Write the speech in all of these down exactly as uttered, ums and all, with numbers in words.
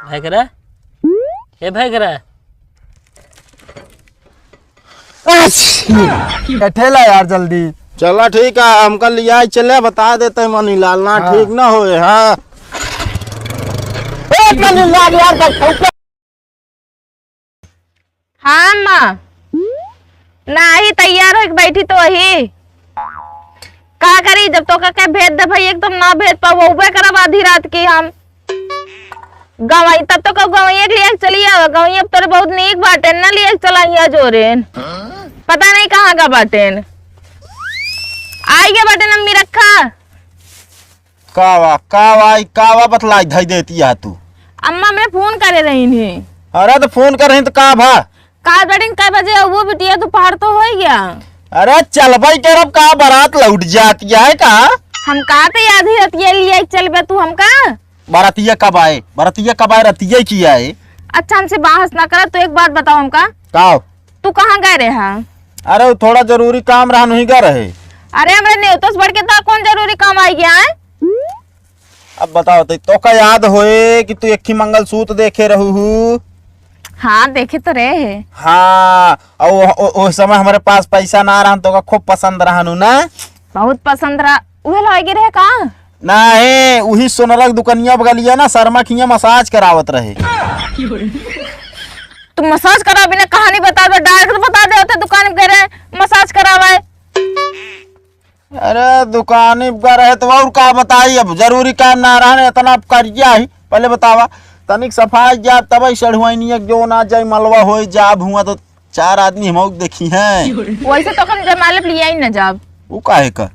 भैकरा, ए भैकरा। बैठे ला यार जल्दी। चला ठीक है, हमका लिया चले, बता देते मनीलाल ना हाँ। ठीक ना होए, हाँ। ए मनीलाल यार, बैठो। हाँ अम्मा, नाही तैयार होइके बैठी तो वही। का करी, जब तोका के भेज दे भाई, एकदम ना भेज पाऊ, उबे करब आधी रात की हम। गवई, तब तो कहू गवैया के लिए चली आवा, गवैया अब तोरे बहुत नीक बाटेन ना, लिए चला हिया जोरेन। पता नहीं कहाँ का बाटेन। आई गे बाटेन अम्मी, रखा। का वा, का वा, ई का वा बतलाई धई देती है तू? अम्मा, मैं फोन करे रही थी। अरे तो फोन कर रही तो का भा? का बेटिन, कै बजे अउबो बिटिया, दोपहर तो होइ गया। अरे चलबई करब का, बारात लौट जाती है का? हम का ते आधी रतिया लिए चलबे तू हमका? बारातिया कब आए, बारातिया कब आए, रतिया की आए? अच्छा हमसे बहस ना कर, तू एक बात बताओ हमका। का? तू कहाँ गए रहे हा? अरे वो थोड़ा जरूरी काम रहा, नहीं गए रहे। अरे हमरे नेवतोस बढ़ के तो कौन जरूरी काम आई गया है? अब बताओ तो, तोका याद होए कि तू एक ही मंगलसूत्र देखे रहू हू? हाँ, देखे तो रहे है। हाँ, और ओ, ओ, ओ समय हमारे पास पैसा ना रहन, तोका खूब पसंद रहन उ ना? बहुत पसंद रहा। उहे लगे रहे का? नहीं, उही सोनरा के दुकनिया बगलिया ना, शर्मा खिया मसाज करावत रहे। तू मसाज करावे ना, कहानी बता दे, डायरेक्ट बता दे होते दुकान पे गए रहे, मसाज करावे। अरे दुकानी पर रहे तो और का बताई, अब जरूरी काम ना रहन, इतना करिया ही। पहले बतावा, तनिक सफाई जाब तब ही सढ़ुआइनिया जो ना जाए, मलवा होए जाब हुआ तो चार आदमी हम देखी हैं। वैसे तो हम जमाले पे लिया ही ना जाब। वो काहे का?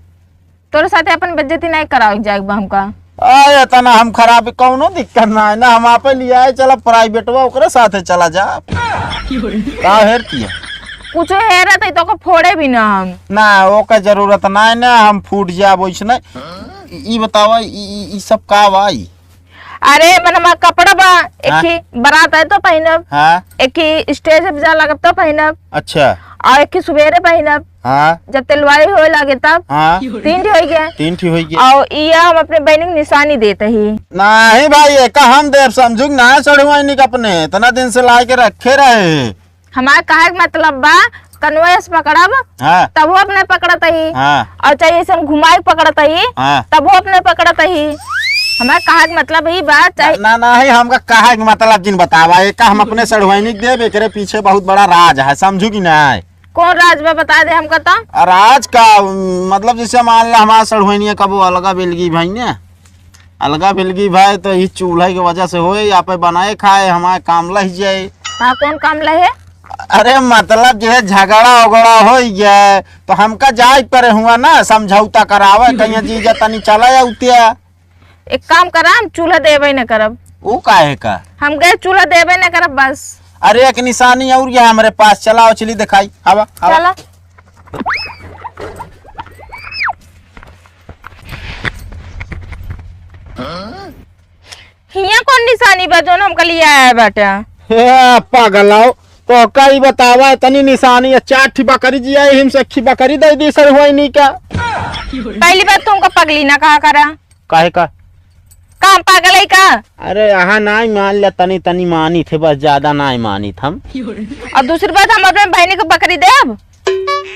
तोरे साथे अपन बेइज्जती नहीं करावे के जाए बा हमका। आ, इतना हम खराब, कौनो दिक्कत ना है ना, हम आपे लिया है, चला प्राइवेटवा ओकरे साथे चला जा। का हेरती है? कुछ हेरत है तो ओके फोड़े भी ना हम। ना, ओके जरूरत ना है ना, हम फूट जाब वैसने। ई, ई बतावा, ई, ई, ई सब का बा ई? अरे, मन हमार कपड़ा बा, एक हाँ। ही बारात आए तो पहिनब, हाँ। एक ही स्टेज पे जा लगब तो पहिनब। अच्छा। और एक ही सुबेरे पहिनब, हाँ। जब तेलवारी होए लागे तब। हाँ। तीन ठी होई गया। तीन ठी होई गया। और ये हम अपने बहन के निशानी देते ही। नहीं भाई, एका हम देब, समझू कि ना सड़ुआइनी के अपने इतना दिन से ला के रखे रहे। हमार कहे के मतलब बा, कनवा से पकड़ब, हाँ। तबो अपने पकड़त ही। हाँ। और चाहे ऐसे हम घुमाई पकड़त ही, हाँ। तबो अपने पकड़त ही। हमार कहे के मतलब ई बा, चाहे ना, ना, नहीं, हमका कहे के मतलब जिन बतावा, एका हम अपने सड़ुआइनी के देब, एकरे पीछे बहुत बड़ा राज है, समझू कि नहीं? कौन राज बा, बता दे हमका तो। आ, राज का, मतलब जैसे मान ला हमार सड़ुआइनिया कबो अलगा बेलगी भाई ने, अलगा बेलगी भाई तो ई चूल्हा के वजह से होए, यहाँ पे बनाए खाए, हमार काम लह जाए। हाँ, कौन काम लहे? अरे मतलब जे झगड़ा उगड़ा होइ गए तो हमका जाए परे हुआ ना समझौता करावे, कहिया जीजा तनी चला आउतिया। एक काम करा, हम चूल्हा देबे न करब। ऊ काहे का? हम गैस चूल्हा देबे न करब बस। अरे एक निशानी और ये हमरे पास, चलाओ चली दिखाई, आवा, आवा। चला। हियाँ कौन निशानी बा जौन हमका लिया आया बाटे? हे पगलाओ, तो का ई बतावा, इतनी निशानी है, चार ठी बकरी जिया, हिम से एक ठी बकरी दे दी सड़ुआइनी का। पहली बात तो हमका पगली ना कहा करा। काहे का? का हम पागल है का? अरे यहाँ नाई मान ले, तनी तनी मानी थे, बस ज्यादा नाई मानी थे हम। और दूसरी बात, हम अपने बहनी को बकरी देब?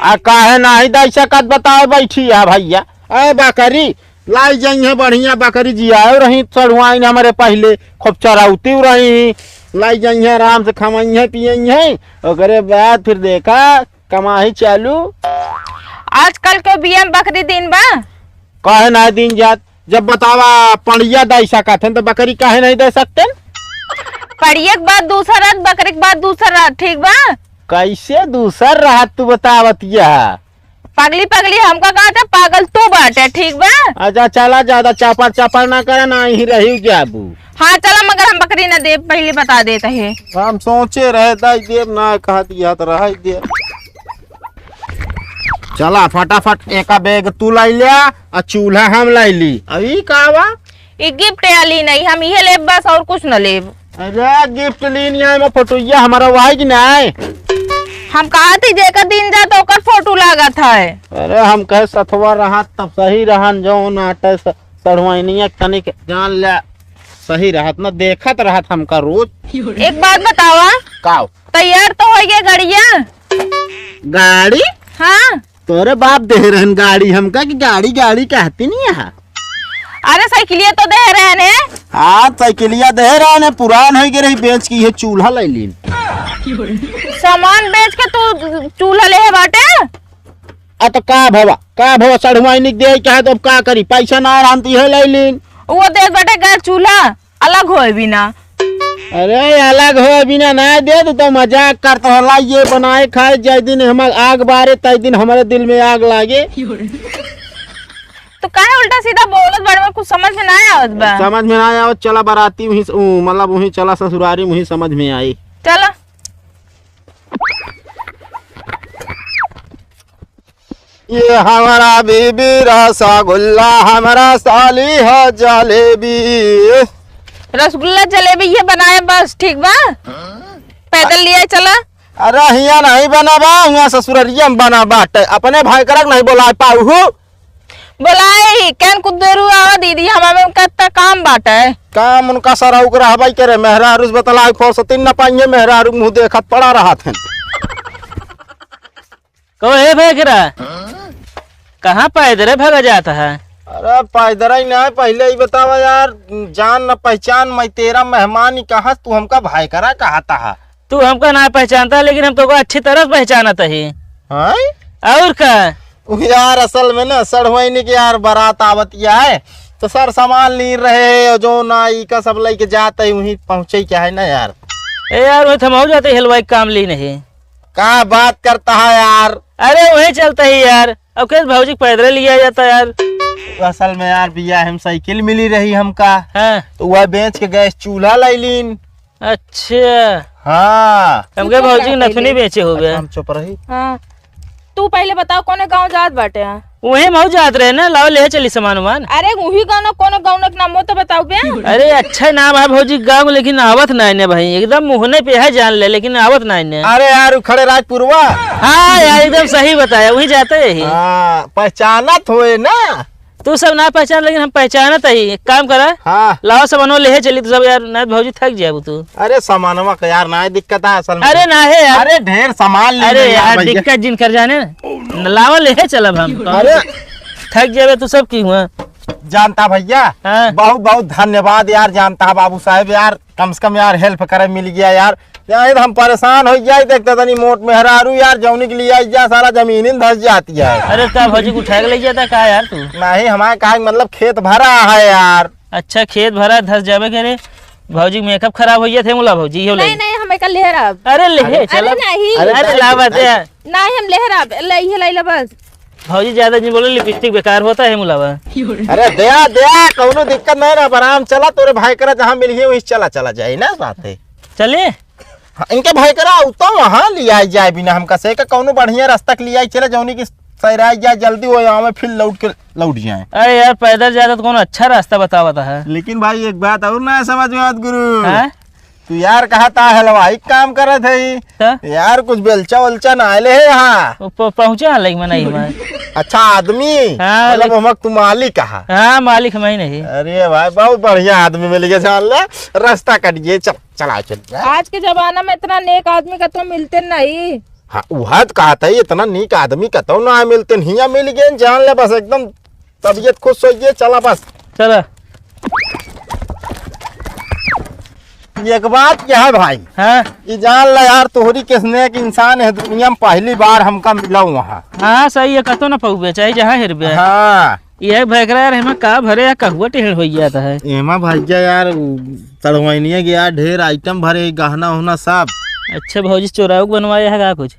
आ काहे नाही दे सकत, बताओ बैठी है भैया। ए बकरी लाई जाइए, बढ़िया बकरी जियाए रही, सड़ुआइन हमरे पहले खूब चराउती रही, लाई जाइए आराम से खवाइए पियइए, ओकरे बाद फिर देखा कमाही चालू। आजकल के बिया में बकरी दिन बा। काहे नाही दिन जात? जब बतावा पड़िया दे सकत हन तो बकरी काहे नहीं दे सकते? पड़िया के बाद दूसर रात, बकरी के बाद दूसर रात, ठीक बा? कैसे दूसर रात तू बतावत यह? पगली पगली हमका कहते, पागल तू बाटे, ठीक बा? अच्छा चला, ज्यादा चपर चपर ना करे, ना ही रही जाबू। हाँ चला, मगर हम बकरी ना देब, पहले बता देत है। हम सोचे रहे दाई देब ना, कहा दिया तो रह दे। चला फटाफट एका बैग तू लाई ले, आ चूल्हा हम लाई ली। अभी का बा? ई गिफ्ट आली नहीं, हम इहे लेब बस, और कुछ न लेब। अरे गिफ्ट लीन यहाँ में फोटोइया हमारा वाई कि नहीं? हम कहा थी जेकर दिन जात ओकर फोटो लागत है। अरे हम कहे सथवा रहत तब सही रहन, जौन आटे स-, सढ़ुआइनिया के तनिक जान ले। सही रहत ना, देखत रहत हमका रोज। एक बात बतावा। काव? तैयार तो होइ गए गड़िया? गाड़ी? हाँ। तोरे बाप देहे रहन गाड़ी हमका कि गाड़ी, गाड़ी कहती नहीं है। अरे साइकिलिया तो देहे रहन है। हाँ, साइकिलिया देहे रहन है, पुरान होइ गए रही, बेच के ये चूल्हा लइ लीन। सामान बेच के तू चूल्हा लेहे बाटे? आ तो का भवा, का भवा, सढ़ुआइनी के देइ के है तो अब का करी, पैसा ना रहन त इहे लइ लीन। वो देत बाटे गैस चूल्हा, अलग होए बिना। अरे अलग होए बिना ना दे, तू तो मजाक करत रहला, ये बनाए खाए, जय दिन हम आग बारे, तय दिन हमरे दिल में आग लागे। तो काहे उल्टा सीधा बोलत बाड़े, में कुछ समझ में ना आवत बा। समझ में ना आवत, चला बराती वहीं से, ऊ, मतलब वहीं चला ससुरारी, वहीं समझ में आई। चला। ये हमारा बीबी रसगुल्ला, हमारा साली है जलेबी। रसगुल्ला जलेबी ये बनाए बस, ठीक बा? पैदल लिए चला। अरे हियाँ नहीं बना बा, हुआँ ससुररिया में बना बाटे। अपने भाई करक नहीं बोलाए पाऊ हूँ। बोलाई, केन कुछ देर हुआ हो दीदी, हमारे उनका इतना काम बाटे। काम उनका सरौक रहबाई करे, मेहरारू से बतला फुर्सती न पाइए, मेहरारू मुँह देखत पड़ा रहत हैं। कहो, ए भैकरा, कहाँ पैदरे भगा जात है? अरे पैदर ही ना, पहले ही बतावा यार, जान न पहचान, मैं तेरा मेहमान ही कहाँ, तू हमका भाई करा कहता है? तू हमका ना पहचानता, लेकिन हम तोका अच्छी तरह से पहचानत ही। हाँ? और का? उ यार, असल में ना, सड़वाइनी के यार बारात आवत या है, तो सर सामान ली रहे, जो ना ई का सब लेके जाते ही वहीं पहुँचे क्या है ना यार। ए यार, वहीं थमाऊ जाते हलवाई काम ली नहीं। का बात करता है यार? अरे वहीं चलता ही यार, अब कैसे भौजी के पैदल लिया जाता यार? असल में यार, बियाह में साइकिल मिली रही हमका, हाँ। तो वह बेच के गैस चूल्हा लाई लीन। अच्छा। हाँ। हमके भौजी के नथुनी बेचे हो गए। अच्छा, हम चुप रही। हाँ। तू पहले बताओ, कौने गाँव जात बाटे? वहीं मऊ जात रहे ना, लाओ ले चली सामान वामान। अरे, वही गाँव ना, कौने गाँव ना के नाम हो तो बताओ बे। अरे, अच्छा नाम है भौजी गाँव, लेकिन आवत ना इन्हें भाई, एकदम मुहने पे है जान ले, लेकिन आवत ना इन्हें। अरे यार, उ खड़े राजपुरवा। हाँ यार, एकदम सही बताया, वही जाते ही। हाँ, पहचानत होए ना। तू सब ना पहचान, लेकिन हम पहचानत ही। एक काम करा, हाँ। लाओ सामानवा लेहे चली तू सब यार, ना भौजी थक जाबू तू। अरे सामानवा का यार ना दिक्कत है असल में। अरे ना है यार। अरे ढेर सामान ले अरे ले यार यार, भैया। दिक्कत जिन कर जाने, न लाओ लेहे चलब हम। अरे थक जाबे तू सब की हुआ। जानता भैया, हाँ। बहुत बहुत धन्यवाद यार, जानता है बाबू साहब यार, कम से कम यार help करे मिल गया यार। यार, हम परेशान हो जाए, देखते तनी मोट मेहरारू यार, जौनी के लिए आई जा, सारा जमीन ही धस जाती है। अरे, का भौजी को उठा के ले जाता का यार तू? नहीं, हमारे का मतलब खेत भरा है यार। अच्छा, खेत भरा धस जाबे करे। भौजी के makeup खराब हो गया थे, मुला भौजी, यो ले। नहीं, नहीं, हम एका लेहराब। अरे, ले, अरे, चल अब। नहीं। अरे, अरे, नहीं, लावा दे। नहीं। नहीं, हम लेहराब, ले, ये ले, ले बस। भौजी ज्यादा नहीं बोले, lipstick बेकार होता है, मुलावा। अरे, दया, दया, कौनो दिक्कत नहीं ना, आराम चला, तोरे भाई करा जहाँ मिल गए, वहीं चला, चला जाए ना, साथे। चले? हाँ, इनके भाई करा उतो वहाँ लियाई जाए बिना हमका से, का कौनो बढ़िया रास्ता के लियाई चले, जौनी की सैराई जाए जल्दी, वो यहाँ में फिर लौट के लौट जाए। अरे यार, पैदल जाता तो कौनो अच्छा रास्ता बतावत है। लेकिन भाई एक बात और ना समझ में आवत गुरु। हाँ? तू यार कहा था हलवाई काम करत है ही। तो? यार कुछ बेलचा उलचा ना आले है यहाँ। वो प-, पहुँचा है लेकिन नहीं हुआ। अच्छा आदमी। हाँ, मतलब लेकिन हमक तू मालिक कहा। हाँ, मालिक हम ही नहीं। अरे भाई बहुत बढ़िया आदमी मिल गया, जान ले रास्ता कट गए, चल। चला चल। आज के जमाना में इतना नेक आदमी का तो मिलते नहीं। हाँ, वह तो कहता है, इतना नीक आदमी कतौ ना मिलते, हियाँ मिल गए, जान ले बस एकदम तबीयत खुश हो गई, चला बस। चला। एक बात क्या है भाई? हाँ। ये जान ले यार, तोहरी किसने एक इंसान है दुनिया में पहली बार हमका मिला वहाँ। हाँ, सही है, कतौ ना पहुँचे, चाहे जहाँ हेरबे। हाँ। ये भैकरा यार, एमा का भरे या कहुआ टेढ़ हो जाता है? एमा भैया यार, उ, सड़वाइनिया के यार ढेर item भरे, गहना उहना सब। अच्छा भौजी चोराउक बनवाए है का कुछ?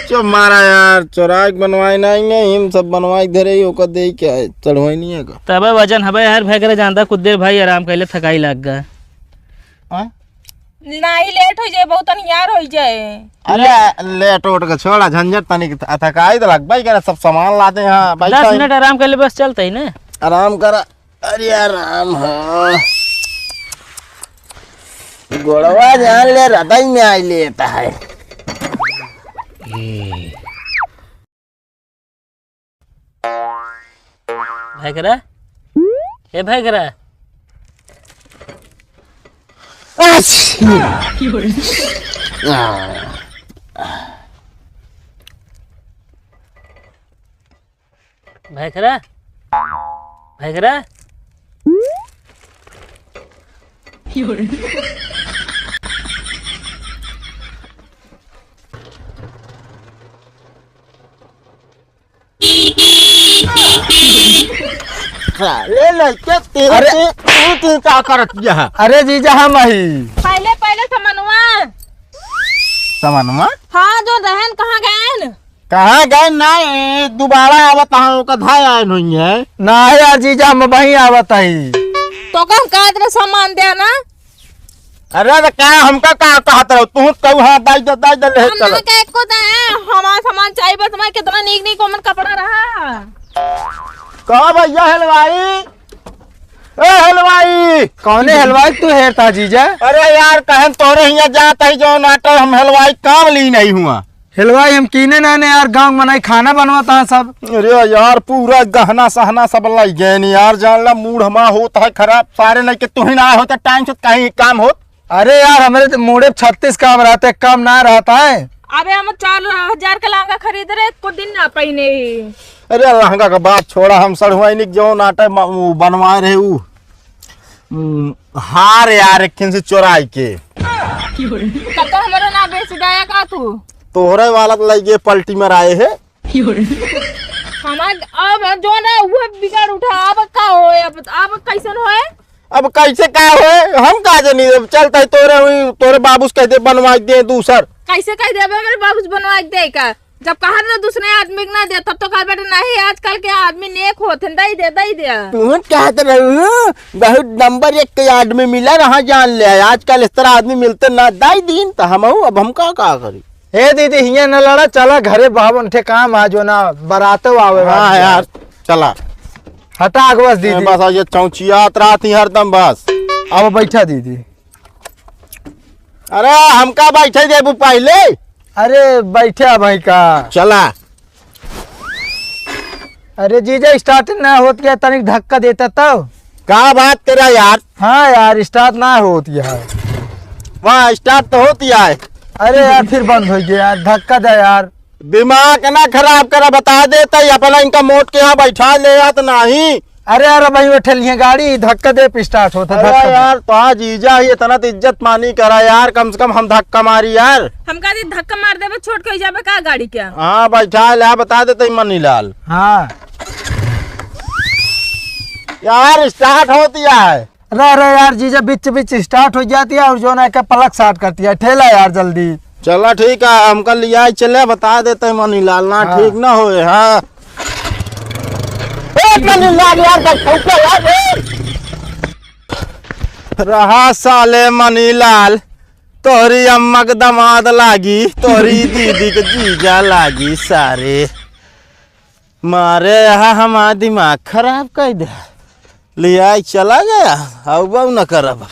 चुप मारा यार, चोराउक बनवाए नहीं, नहीं, हम सब बनवाए धरे ही, ओकर दे क्या है, सड़वाइनिया का। तबे वजन हबे यार भैकरा, जानता कुछ देर भाई आराम कैले, थकाई लग गया। हाँ? नाही, late हो जाए, बहुत अनियार हो जाए। अरे, late उठ के छोड़ा, झंझट तनिक थ-, थकाई तो लगबे करे, सब सामान लाते हैं, हाँ, बैठा दस है। मिनट आराम कर ले, बस चलते ही ना। आराम करा। अरे, आराम, हाँ। गोड़वा जान ले, हृदय में आई लेता है। भैकरा, हे भैकरा, भैखरा, भैखरा। साले लइके तेरे अरे! से तू, तू का करत यह? अरे जीजा, हम ही। पहले, पहले समनवा। समनवा? हाँ, जो रहन कहाँ गएन? कहाँ गएन? ना, ए, दोबारा आवत हाँ, ओका धाय आएन होइहैं। ना यार जीजा, हम वहीं आवत ही। तो का हम कहत रहे सामान दे ना? अरे तो का हमका का कहत रहो? तू कहू हाँ, दाई दे, दाई दे, ले हम चलो। ना के एको दे, हमार सामान चाहिए बस, हमार कितना नीक नीक ओमन कपड़ा रहा। का भैया हलवाई? ए हलवाई! कौने हलवाई तू हेरता जीजा? अरे यार, कहन तोरे हियाँ जात ही जौन आटा हम हलवाई काम ली नहीं हुआ। हलवाई हम कीने नाने यार, गाँव में नहीं खाना बनवाता है सब। अरे यार, पूरा गहना सहना सब लइ गएन यार, जान ला मूड हमार होत है खराब, सारे नहीं के तू ही ना होता टाइम से कहीं काम होत। अरे यार, हमरे तो मूड़े छत्तीस काम रहते, काम ना रहता है। अबे हम चार हजार का लहंगा खरीद रहे, एको दिन ना पहिने ही। अरे लहंगा का बात छोड़ा, हम सड़ुआइन के जौन आटा म-, उ बनवाए रहे उ, उम, हार यार, एक ठिन से चोराई के। तब तो हमरो ना बेच दया का तू? तोहरे वाला तो लइ गए पलटी मराए है। हमार अब जौन है वो बिगाड़ उठा, अब का होए, अब, अब कैसन होए? अब कैसे का होए, हम का जानी। अब चलता है तोरे हुई, तोरे बाबूस कह दे बनवाइ दे दूसर। कैसे कह दे, अब मेरे बाबूस बनवाइ दे का? जब कहा तो दूसरे आदमी के ना दे, तब तो कहा बेटा नहीं, आजकल के आदमी नेक होत हैं, दई दे, दई दे। तू कहत रहू, बहुत नंबर एक के आदमी मिला रहा, जान ले, आजकल इस तरह आदमी मिलते ना, दई दीन तो हम, अब हम का, का करी? ए दीदी, हियाँ न लड़ा, चला घरे, बहुत उनके काम आ जो ना, बरातो आवे हाँ वाली है। यार, चला। हटा के बस ए, दीदी। बस ये चौचियात रहती हरदम बस। अब बैठा दीदी। अरे हमका बैठे देबू पहले। अरे बैठा भाई का। चला। अरे जीजा, start ना होत गया, तनिक धक्का देता तब। का बात करा यार? हाँ यार, start ना होत गया है। वाह, start तो होत गया है। अरे यार, फिर बंद होइ गया यार, धक्का दे यार। दिमाग ना खराब करा, बता देता ही अपना इनका मोट के यहाँ बैठा ले जात नहीं। अरे यार, भाई बैठल ही गाड़ी, धक्का दे पे start होता, अरे धक्का दे। यार, तो आज जीजा ही इतना तो इज्जत मानी करा यार, कम से कम हम धक्का मारी यार। हमका दी धक्का मार देबे, छोट कही जाबे का गाड़ी के? हाँ, बैठा ले, बता देते ही मनीलाल। हाँ। यार, start होत गया है। रह, रह यार, जीजा बीच बीच start हो जाती है और जो ना के plug short करती है। ठेला यार जल्दी। चला ठीक है, हमका लिया चले, बता देते हैं मनीलाल, ना हाँ। ठीक ना होए, हाँ। ए, मनीलाल यार, का ठोका यार, ए। रहा साले मनीलाल, तोहरी अम्मा के दामाद लागी, तोहरी दीदी के जीजा लागी, सारे। मारे यहाँ हमार दिमाग खराब कर दे। लिया चला गया, आऊ बाऊ न करब।